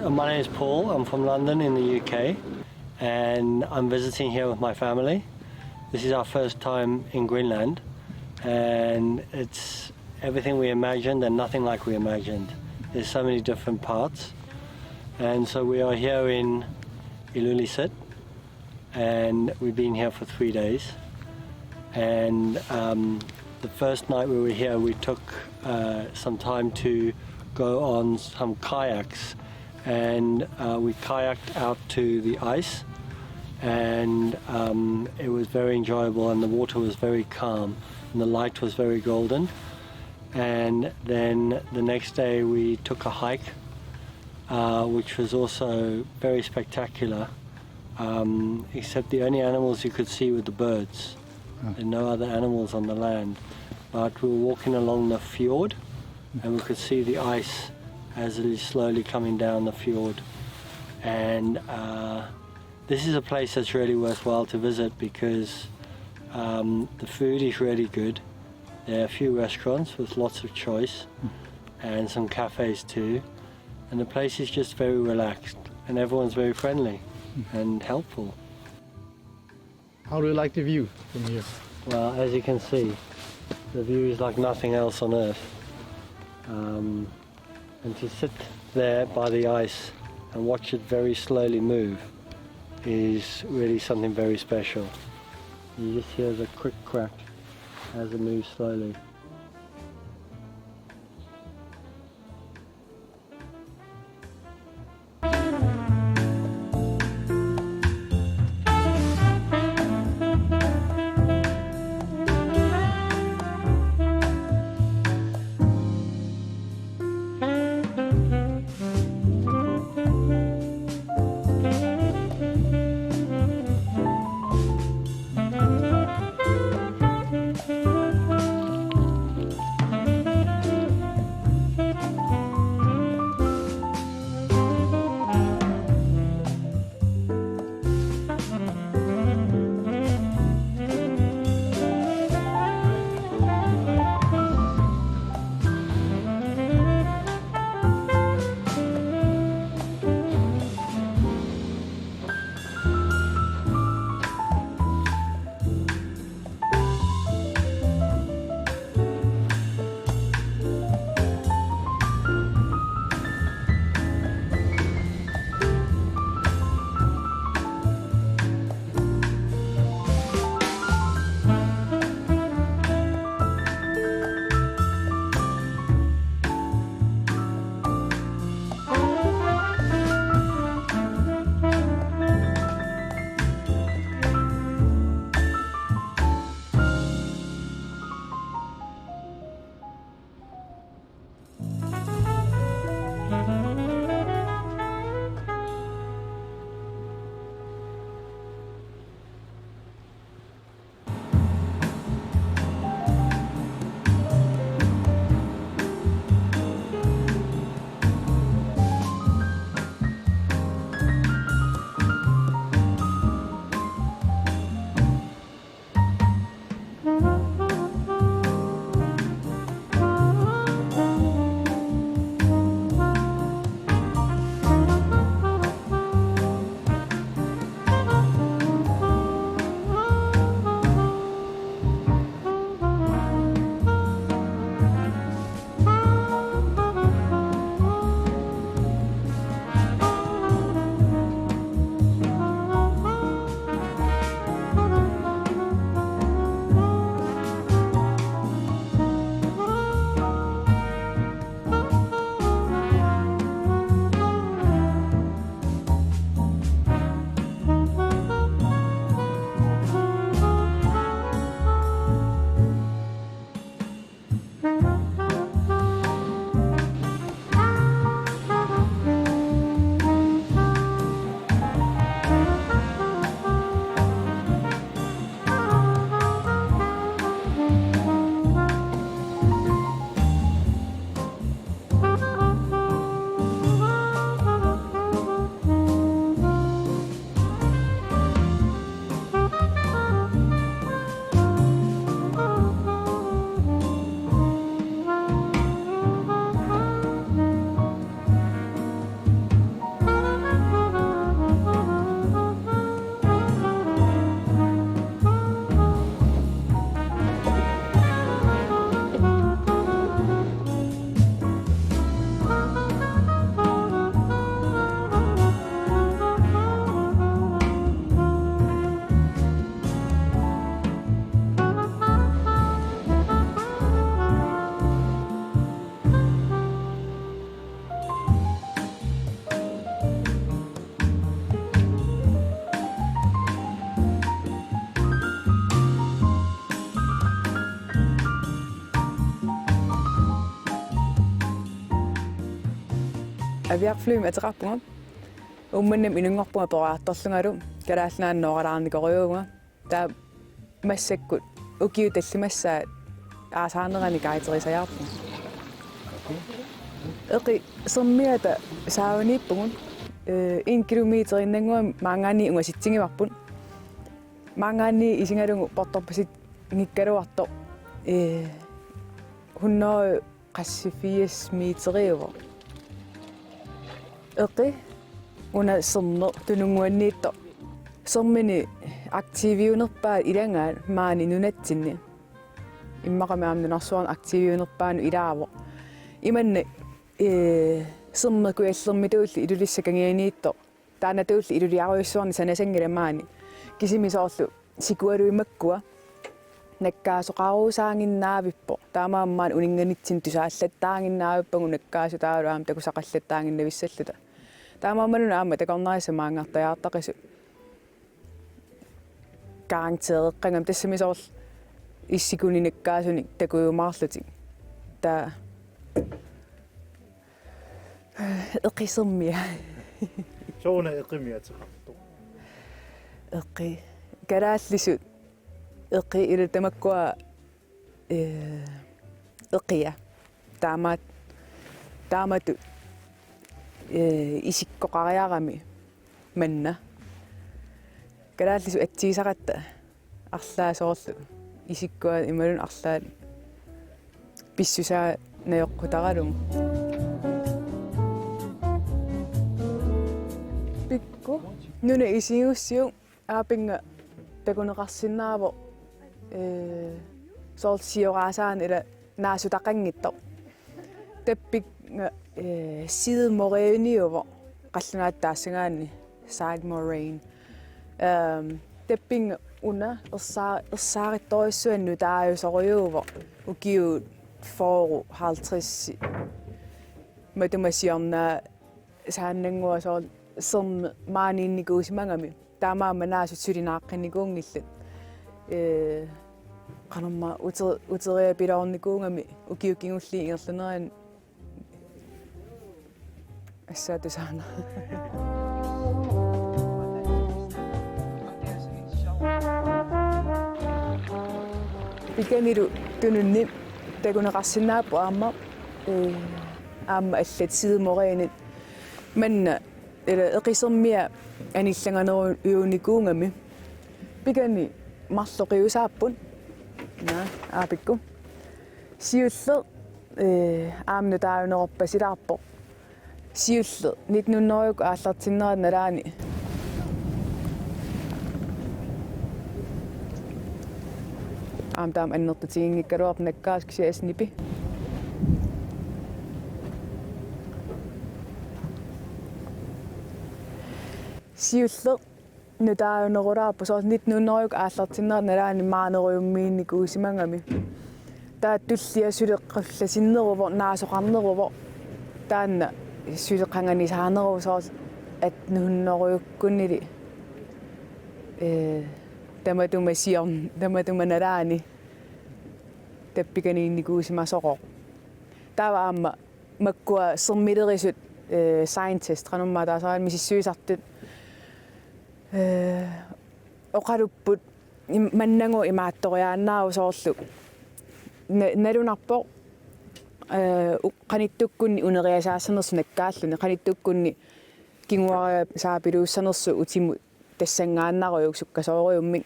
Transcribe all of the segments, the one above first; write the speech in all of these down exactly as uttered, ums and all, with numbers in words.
My name is Paul. I'm from London in the U K, and I'm visiting here with my family. This is our first time in Greenland, and it's everything we imagined and nothing like we imagined. There's so many different parts, and so we are here in Ilulissat, and we've been here for three days. And um, the first night we were here, we took uh, some time to go on some kayaks, and uh, we kayaked out to the ice, and um, it was very enjoyable, and the water was very calm, and the light was very golden. And then the next day we took a hike, uh, which was also very spectacular, um, except the only animals you could see were the birds. There are no other animals on the land. But we were walking along the fjord, and we could see the ice as it is slowly coming down the fjord. And uh, this is a place that's really worthwhile to visit because um, the food is really good. There are a few restaurants with lots of choice and some cafes too. And the place is just very relaxed, and everyone's very friendly and helpful. How do you like the view from here? Well, as you can see, the view is like nothing else on earth. Um, and to sit there by the ice and watch it very slowly move is really something very special. You just hear the crick crack as it moves slowly. Aviarflymi ateqarpunga. Uummannamut inunngorpunga peroriartorlungalu, Kalaallit Nunaanni nooralaarnikorujuuvunga. Taava massakkut ukiut tallimassaat aasaarnerani guiderisajaarpunga. Eqi sermiata saavaniippugut, eh, en kilometerinnannguamik maanngaanniit ungasitsigivarput. Maanngaanniit isigalugu portorpasinngikkaluartoq, eh, hundrede qassi firs meteriuvoq. Eqi una sermeq tununnguanniittoq. Sermini aktiviunerpaat ilagaat maani nunatsinni. Immaqami aamma nunarsuarmi aktiviunerpaanut ilaavoq. Imannak, ee, sermeq kujallermitulli Ilulissat kangianiittoq. Taannatulli iluliarujussuarnik sanasanngilaq maani. Kisimi soorlu sikualui makkua nakkaasoqarusaaginnavippoq. Taamaammat uninnganitsinni tusaallattaaginnavippagu nakkaasut taavalu aamma takusaqallattaaginnavissalluta. Taamaammat una aamma takornarissat maanngartajaartaqisut. Garanteeqqangam tassami soorlu issikuni nakkaasunik takujumaarlutik. Taava eqi sermia. Sooruna eqimik ateqartoq? Eqi. Kalaallisut eqi ilaa tamakkua, eh, eqia. Taamaat-, taamatut, eh, isikkoqariarami manna. Kalaallisut atsigisaqatta arlaat soorlu isikkua imaluunniit arlaat pissusaa najoqqutaralugu. Pikku nuna isigigussiuk aapinnga takuneqarsinnaavoq, ee, soorlu sioraasaannik ilaa naasutaqanngitsoq. Tappikka, ee, sidemoræniuvoq qallunaatut taassagaanni, sidemoræn. Ehm, tappikka una ersaa-, ersaarittorujussuaq nutaajusorujuuvoq ukiut fyrre halvtreds matuma siornaasaannannguaq soorlu sermeq maaniinnikuusimagami. Taamaammat naasut suli naaqqinnikuunngillat. Ee, qanormaa ute-, uteriapiloornikuugami ukiut kingulliit ingerlanerani. Assaat tusaana. Pikanilu tununni takuneqarsinnaapput aamma, ee, aamma allat sidemoræni. Manna ilaa eqi sermia anillanganerujuunikuugami. Pikani marloqiusaapput. Naa, aapikku. Siulleq, ee, aamma nutaajunerorpasilaarpoq. Siulleq nitten hundrede aallartinnerata nalaani. Aamma taama annertutiginngikkaluarpoq nakkaasut kisianni nipi. Siulleq nutaajunerulaarpoq soorlu nitten hundrede aallartinnerata nalaani maanerujummiinnikuusimagami. Taava tullia suli qullasinneruvoq, naasoqarneruvoq. Taanna suli qanganisaaneruvoq soorlu atten hundredekkunnili. Ee, tamatuma siorn-, tamatuma nalaani. Tappikaniinnikuusimasoqoq. Taava aamma makkua sermilerisut, ee, scientist, qanormaa taasaraanni misissuisartut, ee, oqalupput im-, mannagu imaattoriaannaavoq soorlu. Na-, nalunarpoq, ee, u-, qanittukkunni uneriasaassanersut nakkaalluni, qanittukkunni kinguarisaapiluussanersut utimut tassanngaannarujuk sukkasoorujummik.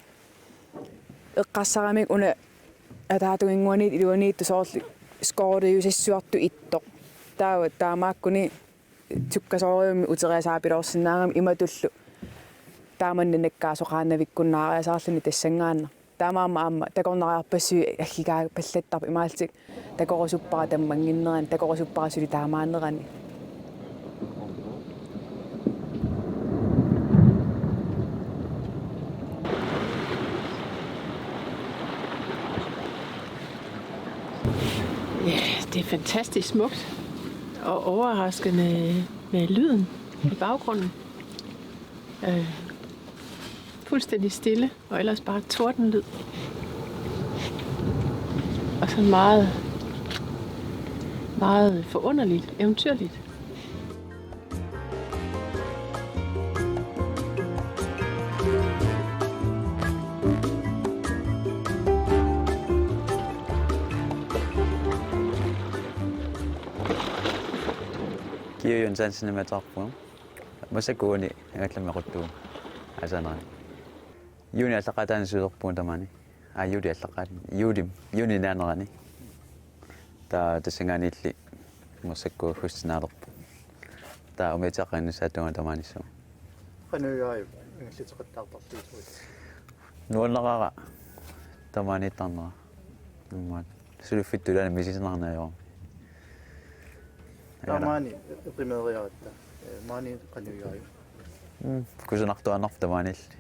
Eqqarsaramik una ataatunnguaniittoq iluaniittoq soorlu skoldiusassuartut ittoq. Taava taamaakkuni sukkasoorujummik uteriasaapiloorsinnaagami imatullu. Taamanna nakkaasoqaannavikkunnaariasaarluni tassanngaannaq. Taamaammat aamma takornariarpassuit aggigaapallattarput imaallutik takorusuppara tammannginnerani, takorusuppara suli taamaanerani. Ja, det er fantastisk smukt og overraskende med lyden i baggrunden. Øh, fuldstændig stille, og ellers bare tordenlyd. Og sådan meget, meget forunderligt, eventyrligt. Kiujun Sansenimik ateqarpunga. Massakkut uani angallammeqquttuuvoq aasaanerani. Juunip aallaqqaataani siulerpunga tamaani. Aa, juulip aallaqqaataani. Juulip, juunip naanerani. Taava tassanngaanniilli massakkut augustip naalerpoq. Taava umiatsiaqqat inissaatunga tamaaniissuunga. Qanoq iliorpit angallatseqattaartarlutit? Nuannaraara tamaaniittarnera. Immaqa suliffittut ilaanni misisinarneq ajorami. Taamaani eqimeeriaratta. Eh, maani qanoq iliorpit? Mm, kusanartuaannarpoq tamaaniilli.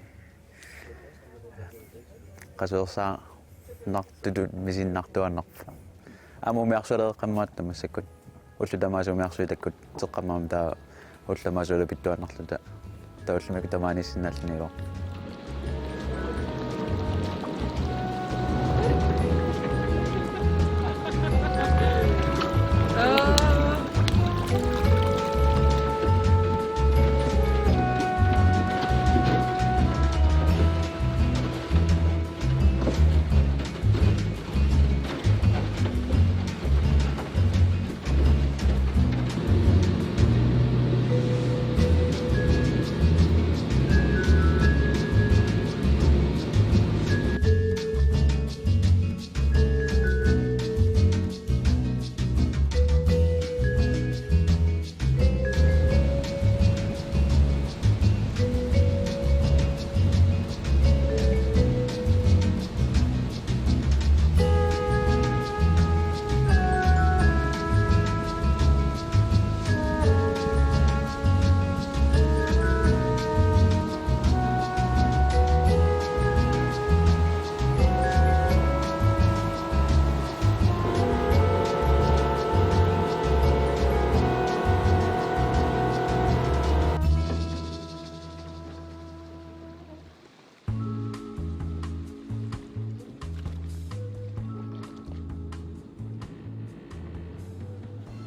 Qasuersaarnartutut misinnartuaannarpoq. Aamma umiarsualereqqammat massakkut. Ullut tamaasa umiarsuit takkutteqqammat taava ullut tamaasa ulapittuaannarluta. Taava ullumikkut tamaaniissinnaallunilu.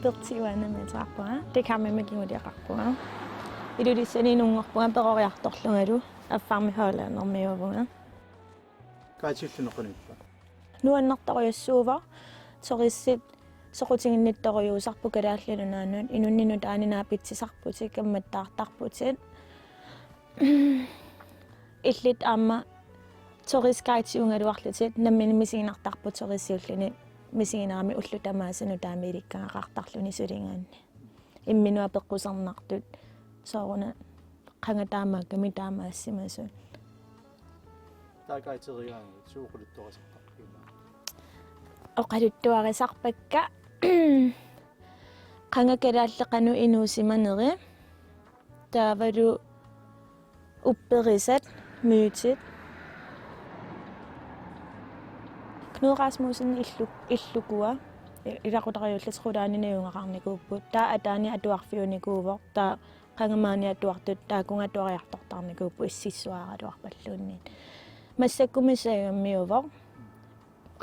Berthe Uanamik ateqarpunga, Dekameermik kinguliaqarpunga. Ilulissani inunngorpunga peroriartorlungalu, affarmik hollændimiuuvunga. Guidiullugu qanoq ippa? Nuannertorujussuuvoq, turistit soqutiginnittorujussuusarput Kalaallit Nunaannut, inunnut nutaanik naapitsisarputit, kammattaartarputit. Illit aamma turistguidiugaluarlutit, nammineq misiginartarput turistiulluni, misiginerami ullut tamaasa nutaamik ilikkagaqartarluni suligaanni. Imminut apeqqusernartut, sooruna qanga taamaakkami taamaassimasut. Taava guidiugaanni suut oqaluttuarisartarpigit? Oqaluttuarisarpakka qanga kalaallit qanoq inuusimaneri. Taavalu upperisat, mytit. Knud Rasmussen illu-, illukua, i-, ilaqutariiullutik qulaani najugaqarnikuupput. Taava ataani atuarfiunikuuvoq, taava qanga maani atuartut, taakkununnga atuariartortarnikuupput ississuaraluarpalluunniit. Massakkut museumimiuvoq,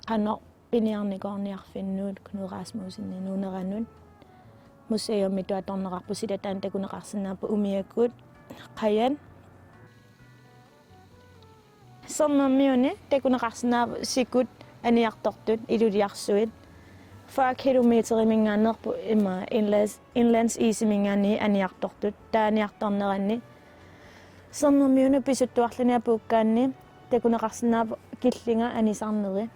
qanoq piniarnikuunniarfinnut Knud Rasmussenip nuuneranut. Museumimut atorneqarpoq, silataanni takuneqarsinnaapput umiakkut qajat. Sermermiuni takuneqarsinnaapput sikut aniartortut, iluliarsuit. Fyrre kilometeriminngaanneerput ima indlands-, indlandisiminngaanniit aniartortut. Taava aniartorneranni Sermermiunut pisuttuarluni apuukkaanni takuneqarsinnaavoq killinga anisarneri.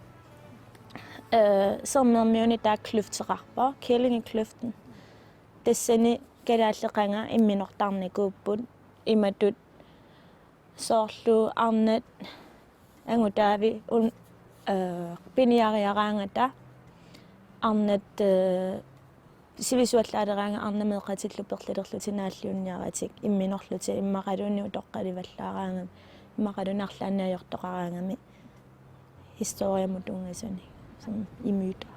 Ee, Sermermiuni taava kløfteqarpoq, Kællingekløften. Tassani kalaallit qanga imminortarnikuupput, imatut soorlu arnat angutaavi un-, ee, piniariaraangata, arnat, ee, sivisuallaaleraangat arnat meeqqatillu perlilerlutik naalliunniaratik imminorlutik, immaqaluunniit utoqqalivallaaraangamik, immaqaluunniit arlaannik ajortoqaraangamik historiamut tunngasunik, som i myter.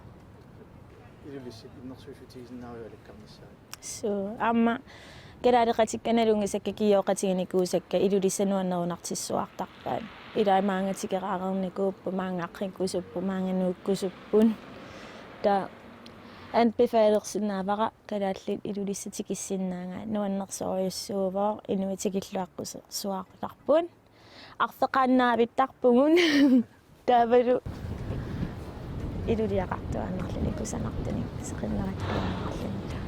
Ilulissat innersuussutigisinnaaviuk alakkarnissaa? Suu, aamma kalaaleqatikka nalunngisakka kingooqatiginikuusakka Ilulissat nuannerunartissuartarpaat. Ilai maanga tikeraarernikuupput, maanga aqqikkusupput, maanga nuukkusupput. Taava anbefalersinnaavara kalaallit Ilulissat tikissinnaagaat, nuannersorujussuuvoq, inuit tikilluaqqusersuaqqutarput. Arfeqaannaavittarpugut. Taavalu iluliaqartuaannarluni kusanartunik seqinnerattuaannarluni.